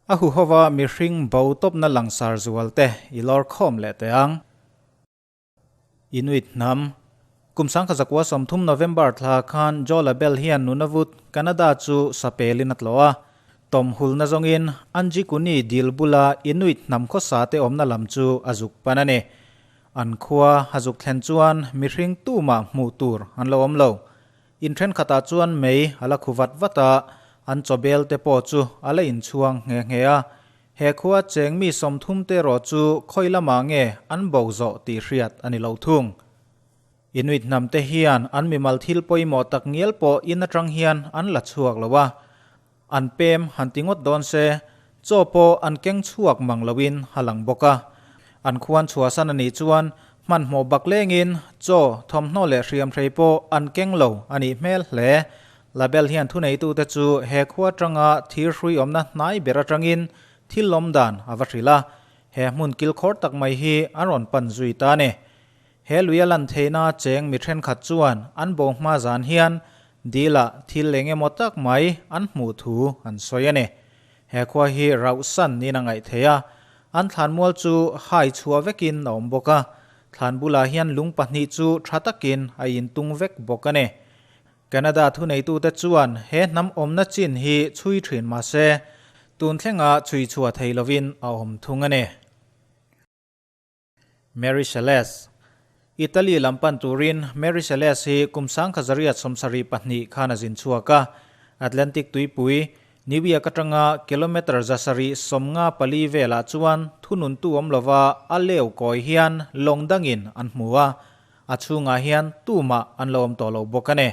A huhova mihring bo tawpna langsar zual te i lawr khawm leh teh ang. Inuit hnam. Kum 1930 November thla khan Joe Labelle hian Nunavut, Canada chu sapelin a tlawh a. Tawm hulna zawngin Anjikuni dil bula Inuit hnam khawsa te awmna lam chu a zuk pan a ni. An khua a zuk thlen chuan mihring tumah hmuh tur an lo awm lo. In thenkhatah chuan mei a la khu vat vat a, an chawbel te pawh chu a la inchhuang nghe nghe a. He khua cheng mi 30 te erawh chu khawi lamah nge an bo zawh tih hriat a ni lo thung. Inuit hnam te hian an mimal thil pawimawh tak ngial pawh in atang hian an la chhuak lo a, An pem han ti ngawt dawn se, chaw pawh an keng chhuak mang loin a lang bawk a. An khuan chhuahsan a nih chuan hmanhmawh bak lengin chaw, thawmhnaw leh hriamhrei pawh an keng lo a nih hmel hle. Label hian thuneitute chu he khua atanga thir hrui awmna hnai ber atangin thil lawm dan a va hrilh a, he hmun kilkhawr tak mai hi an rawn pan zui ta a ni. He lui a lan theihna cheng mi thenkhat chuan an bo hma zan hian Dil-ah thil eng emaw tak mai an hmuh thu an sawi a ni. He khua hi rauh san niin a ngaih theih a, an thlanmual chu hai chhuah vekin a awm bawk a, thlan bulah hian lung pahnih chu tha takin a intung vek bawk a ni. Canada thuneitute chuan he hnam awmna chin hi chhui thin mah se, tun thlenga chhui chhuah thei lovin a awm thung a ni. Mary Celeste. Italy lam pan turin Mary Celeste hi kum 1972 khan a zin chhuak a, Atlantic tuipui, New York atanga kilometre 754 velah chuan thununtu awm lova a leu kawi hian lawng dangin an hmu a, a chhungah hian tumah an lo awm tawh lo bawk a ni.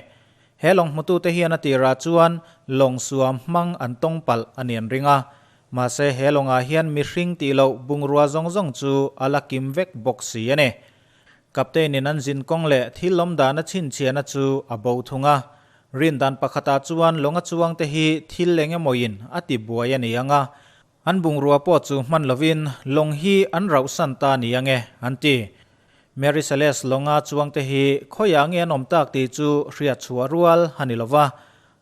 He lawng hmutute hian a tirah chuan lawng suam hmang an tawng palh a ni an ring a, Mahse he lawngah hian mihring tih loh bungrua zawng zawng chu a la kim vek bawk si a ni. Captain in an zin kawng leh thil lawm dana chhinchhiahna chu a bo thung a. Rin dan pakhatah chuan lawnga chuangte hi thil eng emawin a ti buai a ni ang a, an bungrua pawh chu hman lovin lawng hi an rauhsan ta ni ang e, an ti. Mary Celeste lawnga chuangte hi khawiah nge an awm tak tih chu hriat chhuah rual a ni lova,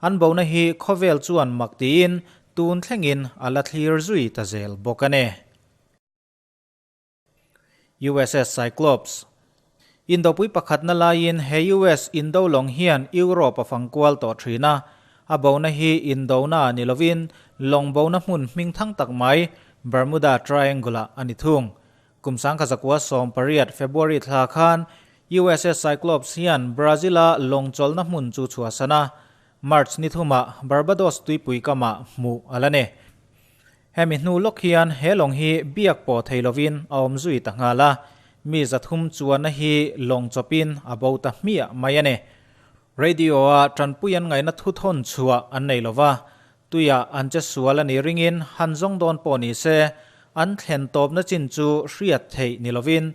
an bona hi khawvel chuan mak tiin Tun thlengin a la thlir zui ta zel bawk a ni. USS Cyclops Indopui pakhatna laiin he US indo lawng hian Europe a fang kual tawh thin a, a bona hi indona ni lovin lawng bona hmun hming thang tak mai Bermuda Triangle-ah a ni thung. Kum 1918 February thla khan USS Cyclops hian Brazil-a lawng chawlhna hmun chu chhuahsan a, March ni thumah Barbados tuipui kamah hmuh a la ni. Hemi hnu lawk hian he lawng hi biak pawh thei lovin a awm zui ta nghal a, mi 300 chuanna hi lawng chawpin a bo ta hmiah mai a ni. Radio-a tanpui an ngaihna thu thawn chhuah an nei lova, tuiah an che sual a nih ringin han zawng dawn pawh ni se, an thlen tawpna chin chu hriat theih ni lovin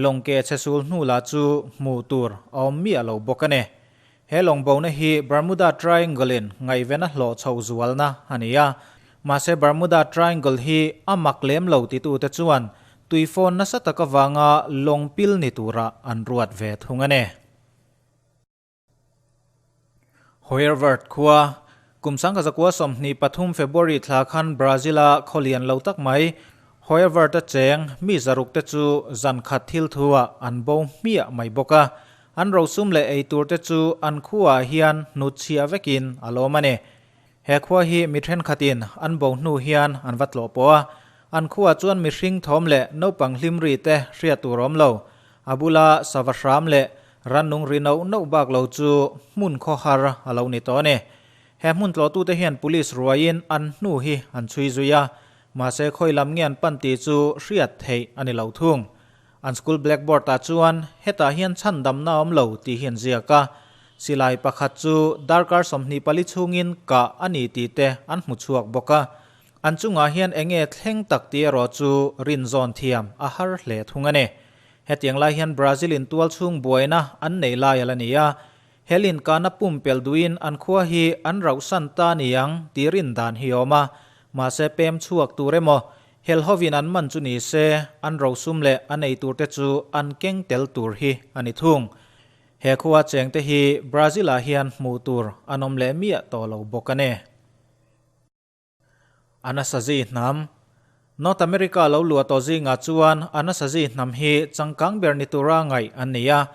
lawng ke chhe sul hnu lah chu hmuh tur a awm miah lo bawk a ni. He lawng bona hi Bermuda Triangle-in ngaihven a hlawh chhoh zualna a ni a. Mahse Bermuda Triangle hi a mak lem lo titute chuan tuifawn nasa tak avanga lawng pil ni turah an ruat ve thung a ni. Hoervard khua, kum 1923 February thla khan Brazil-a khawlian lo tak mai Hoervard-a cheng mi 600 te chu zan khat thil thuah an bo hmiah mai bawk a. An rosum leh ei tur te chu an khuaah hian hnut chhiah vekin a lawm a ni. He khua hi mi thenkhatin an bo hnu hian an va tlawh pawh a, an khuaah chuan mihring thawm leh naupang hlim ri te hriat tur awm lo. A bula sava hram leh rannung ri noh noh bak lo chu hmun khawhar a lo ni tawh a ni. He hmun tlawhtute hian police ruaiin an hnu hi an chhui zui a, mahse khawi lam nge an pan tih chu hriat theih a ni lo thung. An school blackboard ah chuan hetah hian chhandamna a awm lo tih hi an ziak a, silai pakhat chu darkar 24 chhungin kah a ni tih te an hmu chhuak bawk a. An chungah hian eng nge thleng tak tih erawh chu rinzawn thiam a har hle thung a ni. Hetiang lai hian Brazil in tual chhung buaina an nei lai a la ni a, hel inkahna pumpelh duhin an khua hi an rauhsan ta niang tih rin dan hi a awm a, mahse pem chhuak tur emaw Hel hovin an man chu ni se, an rosum leh an ei turte chu an keng tel tur hi a ni thung. He khua chengte hi Brazil-ah hian hmuh tur an awm leh miah tawh lo bawk a ni. Anasazi hnam. North America lo luah tawh zingah chuan Anasazi hnam hi changkang ber ni tura ngaih an ni a.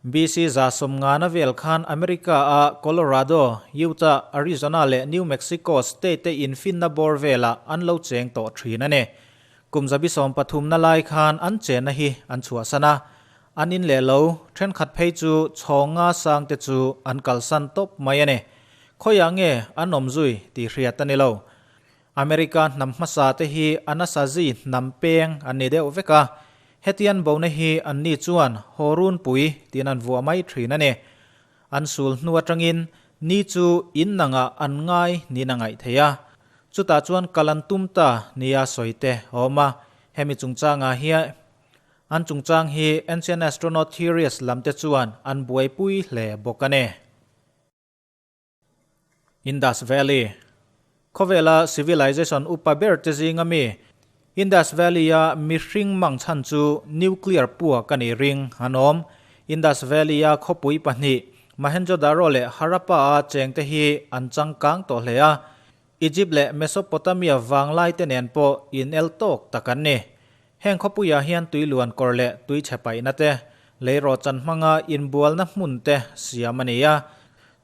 BC 150 vel khan America a Colorado, Utah, Arizona leh New Mexico state te infinna bawr velah an lo cheng tawh thin a ni. Kum 130 na lai khan an chenna hi an chhuahsan a. An in leh lo, thenkhat phei chu chhawnga sang te chu an kalsan tawp mai a ni. Khawiah nge an awm zui tih hriat a ni lo. America hnam hmasa te hi Anasazi hnam peng an ni deuh vek a, hetian bona hi anni chuan haw runpui tiin an vuah mai thin a ni. An sul hnu atangin ni chu in nangah an ngai niin a ngaih thei a, chutah chuan kal an tum ta nia sawi te a awm a, hemi chungchangah hian an chungchang hi Ancient Astronaut Theories lam te chuan an buaipui hle bawk a ni. Indus Valley, Khawvela civilization upa ber te zinga mi Indus Valley-a mihring mang chhan chu nuclear puak a nih ring an awm. Indus Valley-a khawpui pahnih Mohenjo-daro leh Harappa-a chengte hi an changkang tawh hle a, Egypt leh Mesopotamia vanglai te nen pawh inel tawk tak an ni. Heng khawpuiah hian tui luan kawr leh tui chhe paihna te, leirawh chan hmanga inbualna hmun te siam a ni a,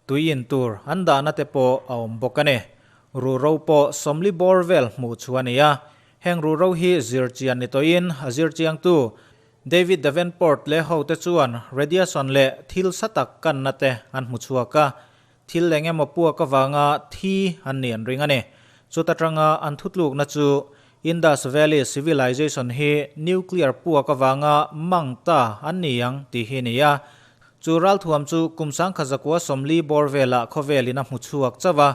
tui in tur an dahna te pawh a awm bawk a ni. Ruhro pawh 40 bawr vel hmuh chu a ni a, heng ruhro hi zirchian ni tawhin a zirchiangtu David Davenport leh hote chuan radiation leh thil sa tak kanna te an hmu chhuak a, thil eng emaw puak avanga thi an nih an ring a ni. Chuta tanga an thutlukna chu Indus Valley Civilization hi nuclear puak avanga mang ta an ni ang tih hi a ni a. Chu ralthuam chu kum 1940 bawr velah khawvelin a hmu chhuak chauh a.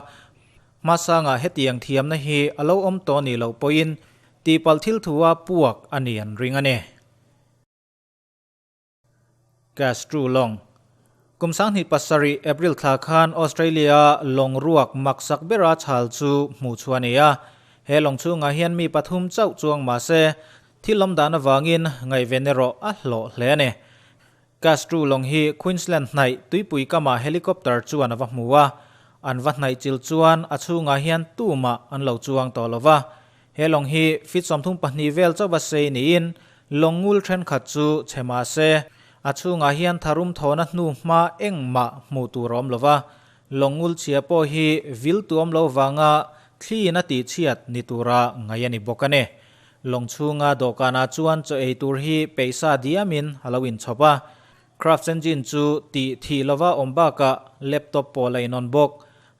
Hmasangah hetiang thiamna hi a lo awm tawh nih loh pawhin tihpalh thil thua puak a ni an ring a ni. Castro Lawng. Kum 2007 April thla khan Australia lawng ruak maksak bera chhal chu hmuh chhuah a ni a. He lawng chhungah hian mi pathum chauh chuang mah se, thil awm dan avangin ngaihven erawh a hlawh hle a ni. Castro lawng hi Queensland hnaih tuipui kamah helicopter chuan a va hmu a. An va hnaih chil chuan a chhungah hian tumah an lo chuang tawh lo va. He lawng hi feet 34 vel chauha sei niin lawng ngul thenkhat chu chhe mah se, a chhungah hian tharum thawhna hnu hma engmah hmuh tur a awm lo va. Lawng ngul chhia pawh hi vil tuam lo vanga thliin a tihchhiat ni tura ngaih a ni bawk a ni. Lawng chhunga dawhkanah chuan chaw ei tur hi peihsa diamin a lo inchhawp a. Craft engine chu tih thih lova awm bakah laptop pawh la inawn bawk.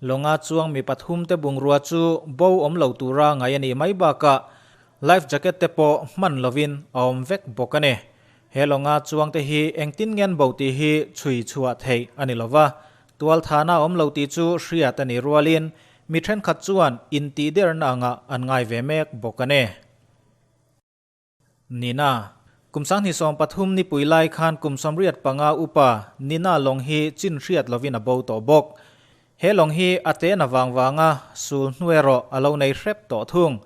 Lawnga chuang mi pathum te bungrua chu bo awm lo tura ngaih a nih mai bakah life jacket te pawh hman lovin a awm vek bawk a ni. He lawnga chuang te hi engtin ngen bo tih hi chhui chhuah theih a ni lova, tualthana awm lo tih chu hriat a nih rualin mi thenkhat chuan intihderna angah an ngai ve mek bawk a ni. Nina. Kum 2013 nipui lai khan kum 85 upa Nina lawng hi chin hriat lovin a bo tawh bawk. He lawng hi a te na vang vanga sul hnu erawh a lo nei hrep tawh thung.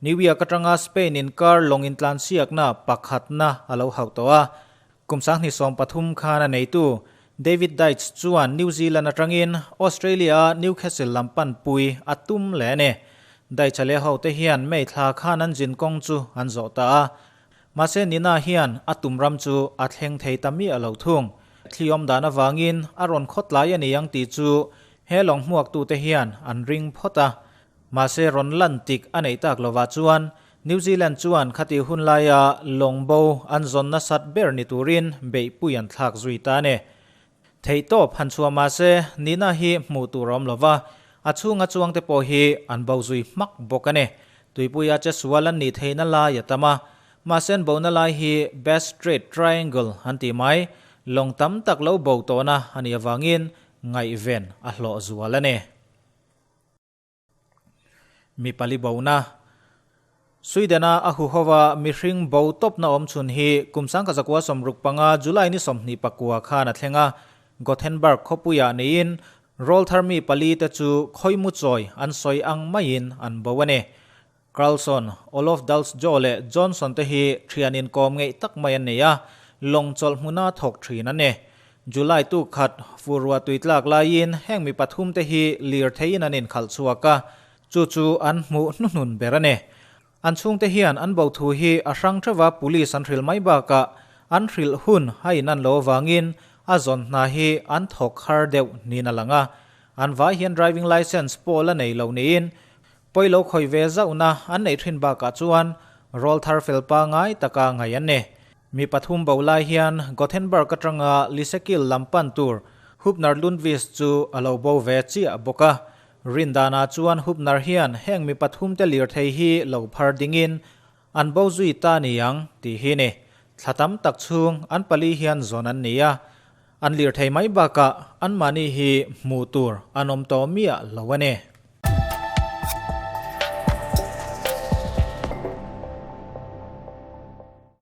New York atanga Spain inkar lawng intlansiakna pakhatna a lo hauh tawh a. Kum 2013 khan a neitu David Deitch chuan New Zealand atangin Australia-a Newcastle lam panpui a tum leh a ni. Deitch leh hote hian May thla khan an zin kawng chu an zawh ta a. Mahse Nina hian a tum ram chu a thleng thei ta miah lo thung. Thli awm dan avangin a rawn khawtlai a ni ang tih chu he lawng hmuaktute hian an ring phawt a. Mahse rawn lan tik a neih tak lovah chuan New Zealand chuan khati hun laia lawng bo an zawn nasat ber ni turin beihpui an thlak zui ta a ni. Theihtawp han chhuah mahse Nina hi hmuh tur a awm lova, a chhunga chuangte pawh hi an bo zui hmak bawk a ni. Tuipuia che sual an nih theihna lai a tam a, mahse an bona lai hi Bass Strait Triangle an tih mai, lawng tam tak lo bo tawhna a nih avangin ngaihven a hlawh zual a ni. Mi pali bona. Sweden-a a huhova mihring bo tawpna awm chhun hi kum 1965 July ni 29 khan a thleng a, Gothenburg khawpuiah niin rawlthar mi pali te chu khawimu chawi an sawi ang maiin an bo a ni. Carlsson, Olof Dalsjo leh Johnson te hi thian inkawm ngeih tak mai an ni a, lawng chawlh hmuna thawk thin an ni. July tu khat furua tui tlak laiin heng mi pathum te hi lir theiin an inkhalh chhuak a. Chu chu an hmuh hnuhnun ber a ni. An chhungte hian an bo thu hi a hrang theuva police an hrilh mai bakah an hrilh hun a inan lo avangin a zawn hna hi an thawk har deuh niin a lang a. An vai hian driving licence pawh la nei lo niin pawi lo khawih ve zauhna an neih thin bakah chuan rawl thar fel pangai taka ngaih an ni. Mi pathum bo lai hian Gothenburg atanga Lysekil lam pan tur Hubner Lundqvist chu a lo bo ve chiah bawk a. Rindanah chuan Hubner hian heng mi pathumte lirthei hi lo phar dingin an bo zui ta ni ang tih hi ni. Thla tam tak chhung an pali hian zawn an ni a, an lirthei mai bakah anmahni hi hmuh tur an awm tawh miah lo a ni.